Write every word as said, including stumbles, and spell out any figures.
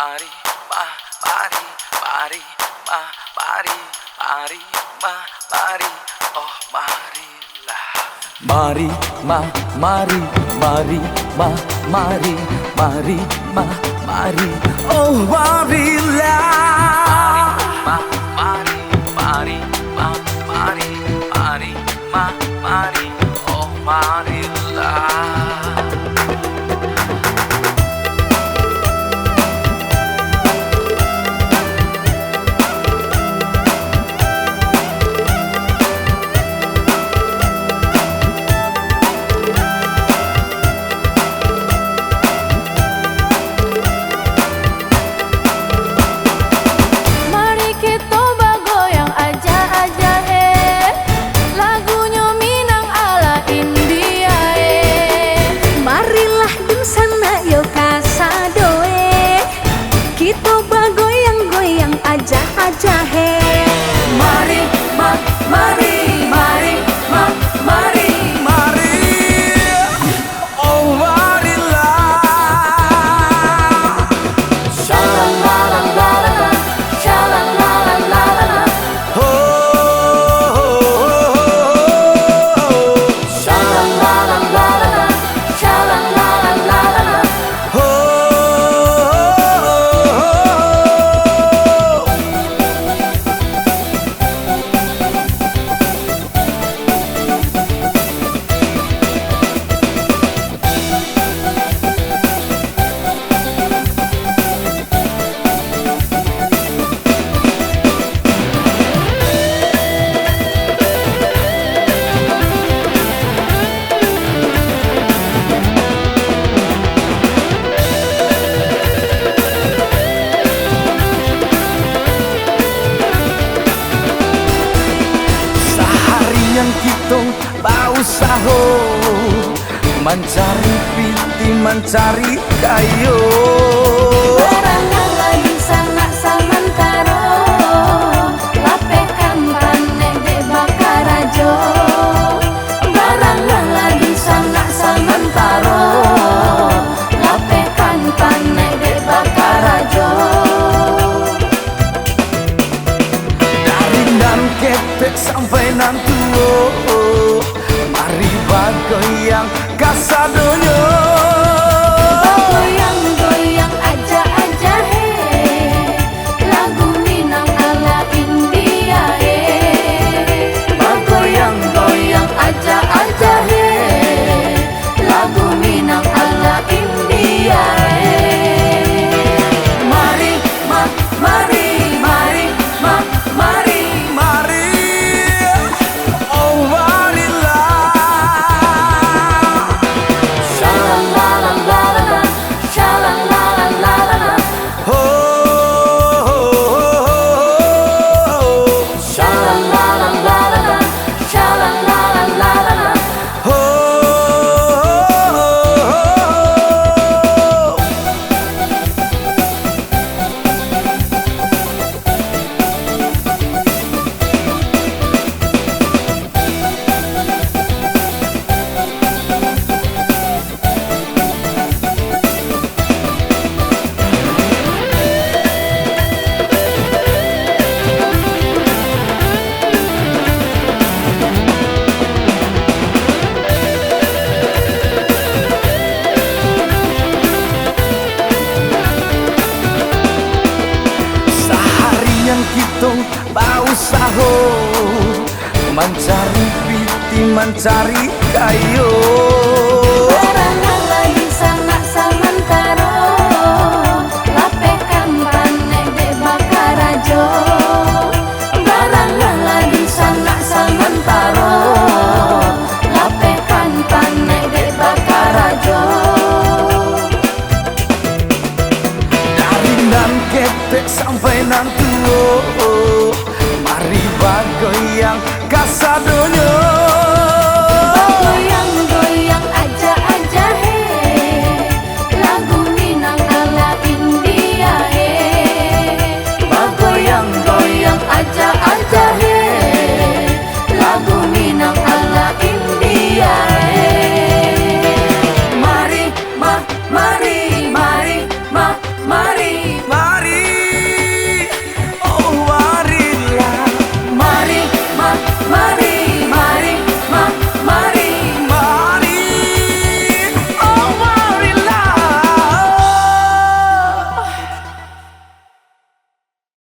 Mari, mah, mari, mari, mah, mari, mari, mah, mari, oh, marilah. Mari, mah, mari, mari, mah, mari, mari, mah, mari, oh, marilah. Mari, mah, mari, mari, mah, mari, mari, mah, mari, oh, marilah. Mari kito bagoyang aja-aja, eh. Lagunyo Minang ala India, eh. Marilah dunsanak yo kasado, eh. Kito bagoyang-goyang aja-aja, eh. Mari, ma-, mari, mari, ma-, mari, mari. Oh, marilah. Shalalalalala, shalalalalala. Ho, ho, ho, ho, ho. Shalalalalala, shalalalalala. Ho, ho, ho, ho, ho. Saharian kito bausaho mancari pitih, mancari kayo. Barangan lagi sanak samantaro, lapehkan panek dek bakarajo. Barangan lagi sanak samantaro, lapehkan panek dek bakarajo. Dari nan ketek sampai nan tuo, mari bagoyang kasadonyo. Bagoyang-goyang aja-aja, he. Lagu Minang ala India, he. Bagoyang-goyang aja-aja, he. Lagu Minang ala India, eh. Mari, ma-, mari, mari, ma-, mari, mari. Oh, marilah. Shalalalalala, shalalalalala. Ho, ho, ho, ho, ho. Shalalalalala, shalalalalala. Ho, ho, ho, ho, ho. Saharian kito bausaho mancari pitih, mancari kayo. Barangan lagi sanak samantaro, lapehkan panek dek bakarajo. Barangan lagi sanak samantaro, lapehkan panek dek bakarajo. Dari nan ketek sampai nan tuo,